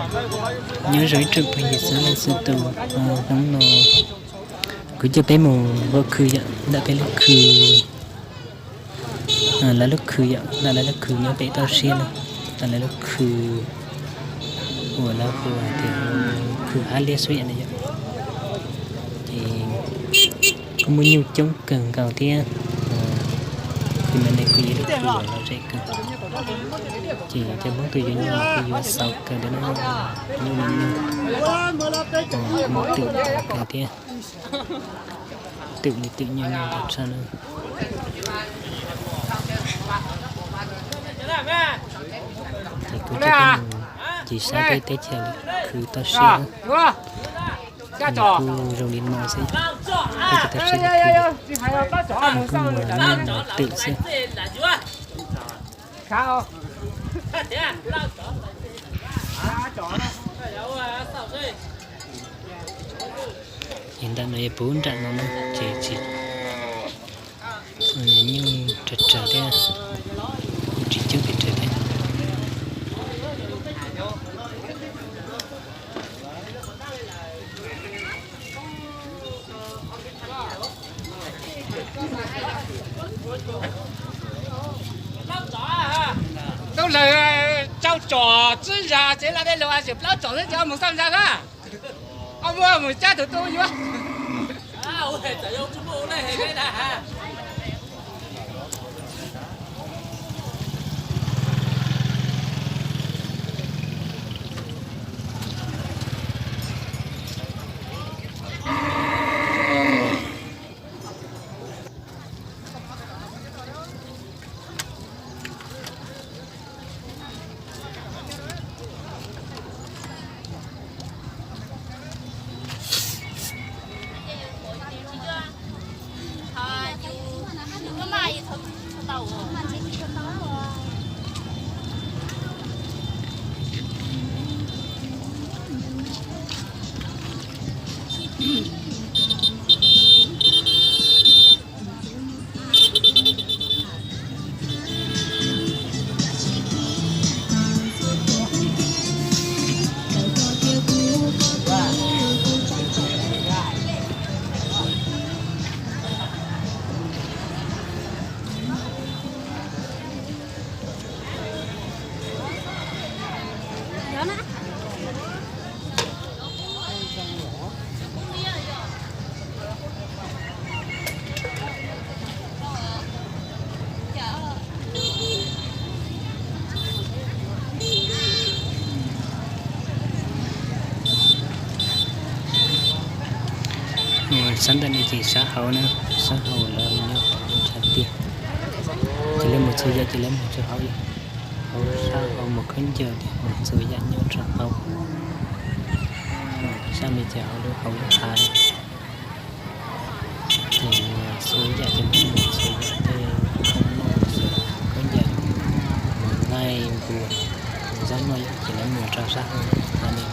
Nyob zoo ib tsoom phooj ywg txhua leej txhua tus, hnub no kuv coj peb mus ua khw yom, ntawm peb lub khw, lawv lub khw yom, ntawm lawv lub khw nyob pem toj siab no, ntawm lawv lub khw uas lawv hu tias khw Hab Liab Suab Yam no yom. Ces kuj muaj nyuj coob kawg nkaus thiab, khw no ne kuj yog ib lub khw lom zem kawg. Ces cov Hmoob tuaj yuav nyuj kuj yuav xaus kawg ntawm no, nyuj li nyuj, kuj muaj twm kawg thiab, twm li twm nyuj nyuj ntau tshaj na. Ces kuv coj peb mus ncig saib peb teb chaws khw toj siab, kuj zoo li no xwb, peb teb chaws toj siab, kuj mus nyuj mus twm xwb. Ces ntawm no yog puv nram no na, ces tsis, nyuj tsawg tsawg thiab, tsis coob pes tsawg thiab. Tub lawg tsau tsom tswb zas tsev laj dej lug a, tseem plaub tsom xwb ces mus xaj zas na. Koj muab mus cab tus tub yuav. Sab ntawm no ces sab hauv na, sab hauv lawv nyob hauv tshav tiaj. Ces lawv mus txhua yam ces lawv mus rau hauv, hauv sab hauv mus khaub ncaws thiab mus txhua yam nyob rau hauv. Sab no ces hauv lub, hauv lub hav. Ces txhua yam ces mus txhua yam tej khoom noj, khaub ncaws, mus laij npua, mus zaub noj yom, ces lawv mus rau sab hauv hav no.